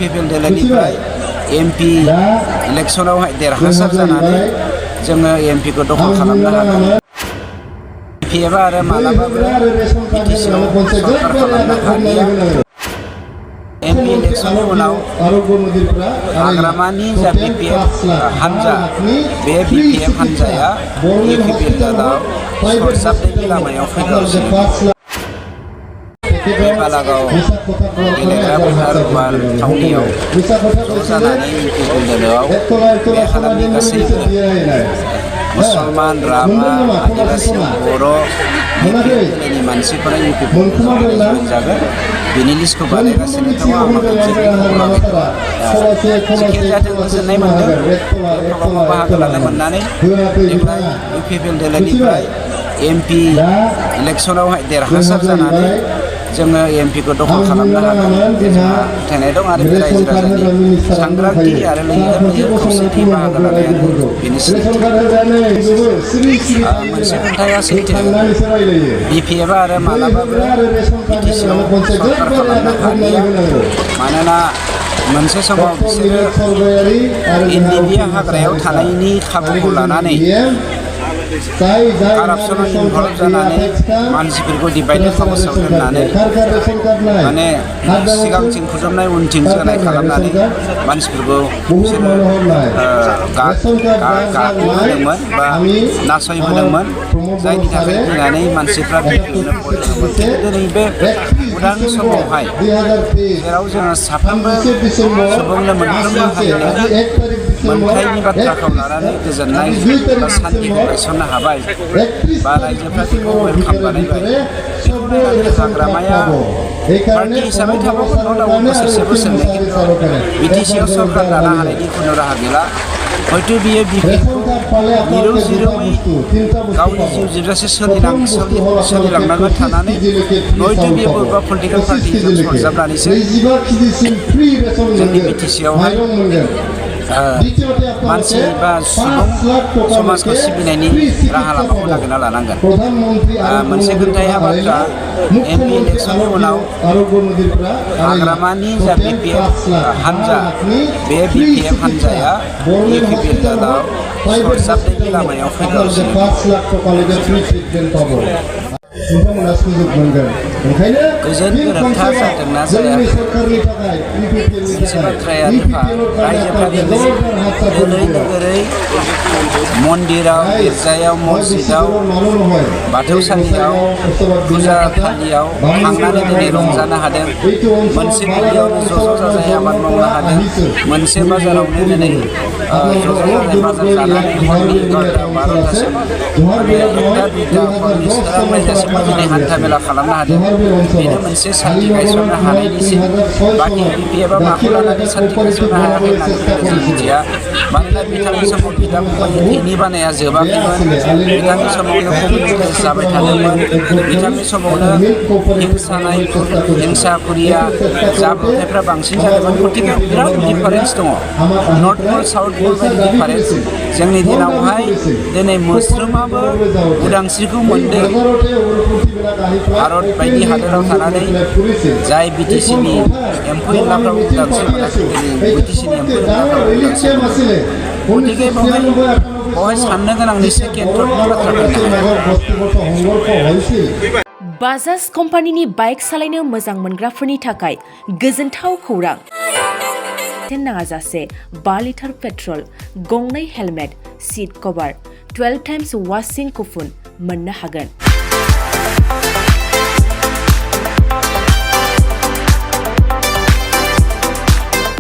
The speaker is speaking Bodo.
UPPL दोलोनिफ्राय MP इलेक्सनावहाय देरहासार जानानै जोङो MP खौ दखल खालामनो हागोन। UPF आरो मालाबाबो बिटिसिआव सरकार खालामनो हालिया। MP इलेक्सननि उनाव हाग्रामानि जा BPF हान्जा बे BPF हान्जाया UPPL दलाव सरजाबनायनि लामायाव फैगासिनो। बे बालागाव गेलेग्रा फोथार गुवार थावनियाव ज' जानानै UPPL दोलोआव बे हालामनि गासैबो मुसलमान, राभा, आदिबासि, बर' BPF दोलोनि मानसिफोरा UPPL दोलोआव मोनजागोन। बेनि लिस्टखौ बानायगासिनो दङ। आंनाव जेबो खबर गैथ'आ। जेखि जाथों गोजोननाय मोन्दों बे प्रग्रामाव बाहागो लानो मोननानै। देग्लाय UPPL दोलोनिफ्राय MP इलेक्सनावहाय देरहासार जानानै जोङो MP खौ दखल खालामनो हागोन। जोंहा फोथायनाय दं आरो रायजो राजानि सांग्रांथि आरो लैहोर खौसेथि बाहागो लानायानो बेनि सिनायथि। मोनसे खोथाया सैथो, BPF आरो मालाबाबो बिटिसिआव सरकार खालामनो हालिया। मानोना मोनसे समाव बिसोरो इन्डिया हाग्रायाव थानायनि खाबुखौ लानानै कारापसनाव इनभल्भ जानानै मानसिफोरखौ डिभाइडेड हाउसाव दोननानै माने सिगांथिं फोजोबनाय उनथिं जोनाय खालामनानै मानसिफोरखौ बिसोरो गाग्लोबदोंमोन बा नासयबोदोंमोन। जायनि थाखाय गिनानै मानसिफ्रा BPFनो भट होदोंमोन। दिनै बे उदां समावहाय जेराव जोङो साफ्रोमबो सुबुंनो मोनफ्रोमबो हारिनो मोनथायनि बाथ्राखौ लानानै गोजोननाय बा सान्तिखौ गायसननो हाबाय बा रायजोफ्रा बेखौ वेलकाम बानायबाय। बेखौ नायनानै हाग्रामाया पार्टि हिसाबै थाबावगोन न' दाउन बोसोरसे बोसोरनै, खिन्थु बिटिसिआव सरकार दानो हानायनि खुनु राहा गैला। हयथ' बियो BPFखौ मिरौ जिरौयै गावनि जिउ जोबजासे सोलिलांनांगोन थानानै हयथ' बियो बबेबा पलिटिकेल पार्टिजों सरजाबनानैसो जोंनि बिटिसिआवहाय मानसि बा सुबुं समाजखौ सिबिनायनि राहा लामाखौ नागिरना लानांगोन। मोनसे खोथाया बाथ्रा, MP इलेक्सननि उनाव हाग्रामानि जा BPF हान्जा बे BPF हान्जाया UPPL दोलोआव सरजाबनायनि लामायाव फैगासिनो। गोजोन गोरोबथा जादोंना जायाखै मोनसे बाथ्राया रोखा। रायजोफ्रा गोदै नोगोरै मन्दिराव, गिर्जायाव, मस्जिदाव, बाथौसालियाव, फुजा फालियाव थांनानै दिनै रंजानो हादों। मोनसे दुब्लियावनो ज' जाजाय आबाद मावनो हादों। मोनसे बाजारावनो दिनै ज' जाजाय बाजार जानानै हरनि 11:00-12:00सिम माने 1:00-2:00 हरनि सोरांनायजासिम दिनै हान्था मेला खालामनो हादों। बेनो मोनसे सान्ति गायसननो हानायनिसिम। बाखि BPF आ माखौ लानानै सान्ति गायसननो हायाखै होननानै जों मिथिया। मानोना बिथांनि समाव बिदा फंबायनि थैनि बानाया जोबाखैमोन। बिथांनि समावनो कमिउनिकेट जाबाय थादोंमोन। बिथांनि समावनो हिंसाखुरिया जाब्रबथायफ्रा बांसिन जादोंमोन। गतिके बिराद डिफारेन्स दङ। नर्थ पल साउथ पल बायदि डिफारेन्स। जोंनि दिनावहाय दिनै मोस्रोमाबो उदांस्रिखौ मोनदों। भारत बायदि हादोराव थानानै जाय बिटिसिनि एम्फौ एनलाफ्राव उदांस्रि मोनाखै, बिटिसिनि एम्फौ एनलाफ्राव उदांस्रि मोनदों। गतिके बेवहाय साननो गोनांनि सेकेन्ड थर्डनि बाथ्रा फैनो हाया। बाजाज कम्पानिनि बाइक सालायनो मोजां मोनग्राफोरनि थाखाय गोजोनथाव खौरां। नाङाजासे 2 लिटार पेट्रल, 2 हेलमेट, सिट कभार, 12 टाइम्स वाशिं कुपन मोननो हागोन।